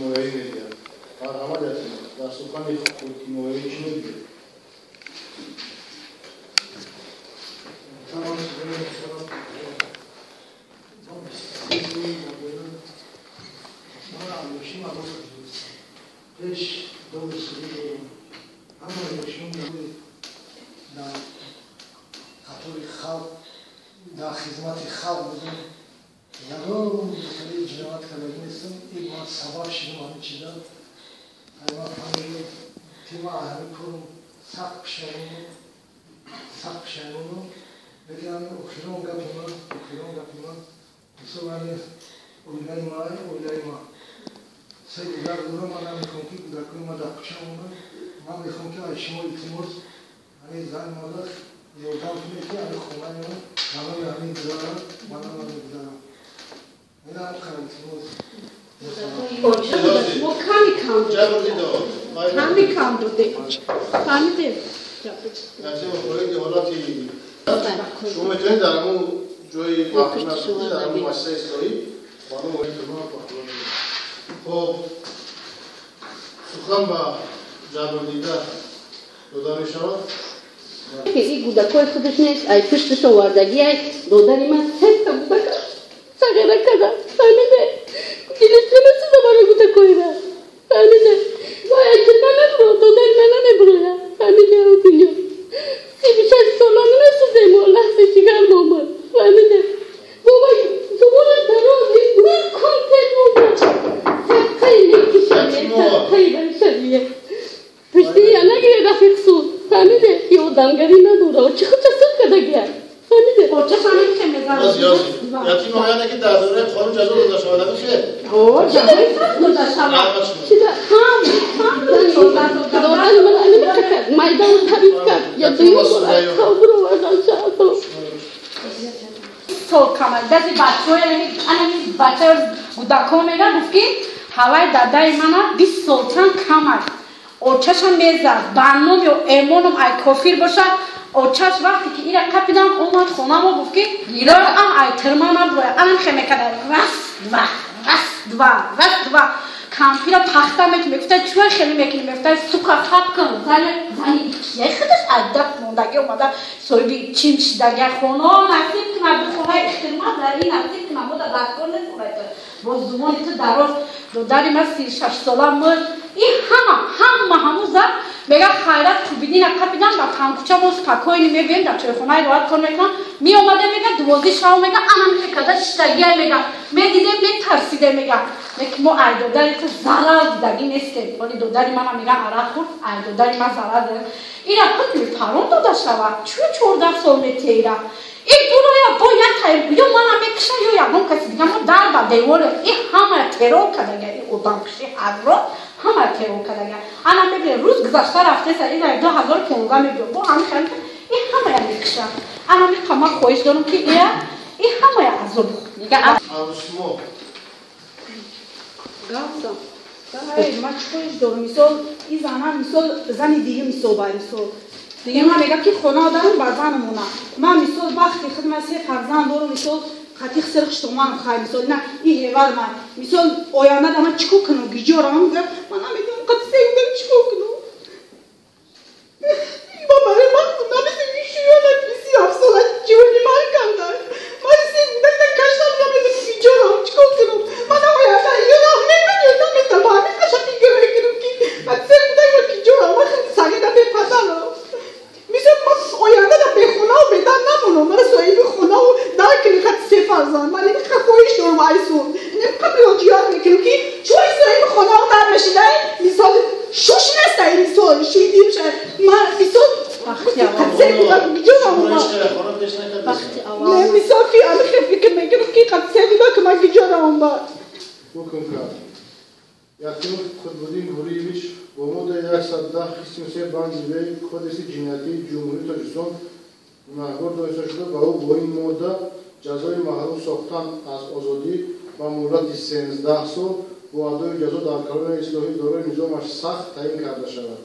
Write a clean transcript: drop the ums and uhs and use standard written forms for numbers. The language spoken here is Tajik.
ҳимоявӣ медиҳад. Марҳамат, Ятимов, дар сухани худҳимоявӣ чӣ мегӯед? Пеш доми суди дорам. Ҳамаи шумо дар қатори халқ, дар хизмати халқ будем. Ягон хеле ҷиноят кардагӣ нестам. Ин ман сабаб шидам ҳамин чиза. Ман фаҳмидам, ки ман ҳамин корам сахт пушаймонам, сахт пушаймонам. Лекин ҳамин охирон гапи ман, охирон гапи ман, мисол ҳамин оилаи ман, оилаи ман се кӯдак дорам. Ман намехоҳам, ки кӯдакои ман дар кӯча монанд. Ман мехоҳам, ки аз шумо илтимос, ҳамин занг мода ёрдам кунед, ки ҳамин хонаи ман ба номи ҳамин гузарад, ба номи ҳамин гузарад. Инам қадр илтимос. Мо ками кам додем, ками кам додем, фаҳмидем. Ятимов, оиди ҳолати шумо метавонед дар ҳамун ҷои маҳкама, дар ҳамун муассисаи ислоҳӣ ба номи. Хоб, сухан ба ҷабрдида дода мешавад. Ин кӯдакҳои худаш нест, ай пушташ овардагӣ. Ай додари ман сета кӯдака сағира карда, фаҳмиде? Дилаш намесӯза барои кӯдакҳоира, фаҳмиде? Вой, тирма мебуро, додари ман намебуроя, фаҳмиде? Дунё 36 сола намесӯзем, лаҳза ҷигар омад, фаҳмиде? Бобай зубонаш дароз кун тебқаи мекишад, табқаи баршавия пушти я нагире, рафиқ суд, фаҳмиде? Ки одамгарӣ надора, чӣ худша суд кардагия, фаҳмиде? Ятимов, яъне ки дар доираи қонун ҷазо дода шавад, намешавад? Додани ман намеқа кард, майдон тариф кард, я дуюм бор хоб шаҳто сол камал дази бачаҳои анами бача кӯдакҳо меган, гуфт, ки ҳавай дадаи мана 20 сол чанд камай очаша мезад. Ба номи эмоном, ай кофир бошад очаш. Вақте ки ира қапидан омад хонамо, гуфт, ки ам ай тирма наброя. Анам хе мекарда: раз, два, раз, два, раз, два. Кампира пахта мекунӣ, мегуфта: чӯй хеле мекунӣ? Мегуфта: сука, хаб кун. Зани, зани кия худаш адаб мондагӣ омада, соҳиби чим шидагия. Хона насиб кунад, хонаи ихтирма дар ин насиб кунад. Мода даркор нест хонаи ту, бо зубони ту дароз. Додари ман 36 сола мурд. Ин ҳама, ҳама ҳамун зан мега: хайрат кубидина қапидан ба панкуча. Мо спокойно мебием, дар чойхонаи роҳат кор мекунам. Меомадем, мега, 12 шав, мега, анам мекарда шиштагия, мега, медидем, метарсидем. Мега, лекин мо ай додари ту зарар дидагӣ нестем. Оли додари мана мега, арақ хӯрд, ай додари ман зарар дида. Ира ҳукми парон дода шавад. Чӯ 14 сол метеира? Ин буроя бо як ё мана мекуша, ё ягон каси дига. Мо дар ба девор. Ин ҳама террор кардага, ин одамкуши ҳазро ҳама террор кардага. Ана мебинем, рӯз гузашта рафтеса. Ин 2015 мебиём, бо ҳами хел ин ҳамая мекуша. Ана миқа ман хоҳиш дорам, ки ия ин ҳамая азоб дига. Шумо. Гавзам. Ман чӣ хоҳиш дорам? Мисол, ин зана, мисол, зани диги, мисол, ба мисол диге ман мегам, ки хона дарам ба занамона. Ман, мисол, вақти худ ман се фарзанд дорам, мисол, қатиқ сир хуштоманам. Хай, мисол, на и ҳевар ман, мисол, оянда да ман чӣ кор кунам, гиҷо равам? Ман намедонам, қати се кӯдак чӣ кор кунам. Ба барои ман намедонам, шӯёна 27 сола ҷони ман карда. Ман се кӯдак дар каштам, намедонам гиҷо равам, чӣ кор кунам. Ман оянда ёдам мемонам, наметавонам, ҳамин қаша фикр мекунам, ки ман се кӯдак ва гиҷо равам. Ман хеле сағира, бепадарам. Мисол, ман оянда да бехонаву бедар намонам. Мана соҳиби хонаву дар кини хати се фарзанд. Ман инқа хоҳиш дорам, айсон инқа муроҷиат мекунам, ки чӯи соҳиби хонаву дар мешидай. Мисол, шуш неста, мисол, шӯи димша. Ман, мисол, се кӯдак гиҷо равам? Мисол, фи ами фикр мекунам, ки қати се кӯдак ман гиҷо равам ба. Ҳукм кард: Ятимов Қутбуддин Гуриевич бо моддаи 110 қисми 3 банди В Кодекси ҷиноятии Ҷумҳурии Тоҷикистон гунаҳкор дониста шуда, ба ӯ бо ин модда ҷазои маҳрум сохтан аз озодӣ ба муҳлати 13 сол бо адои ҷазо дар колонияи ислоҳӣ дорои низомаш сахт таъин карда шавад.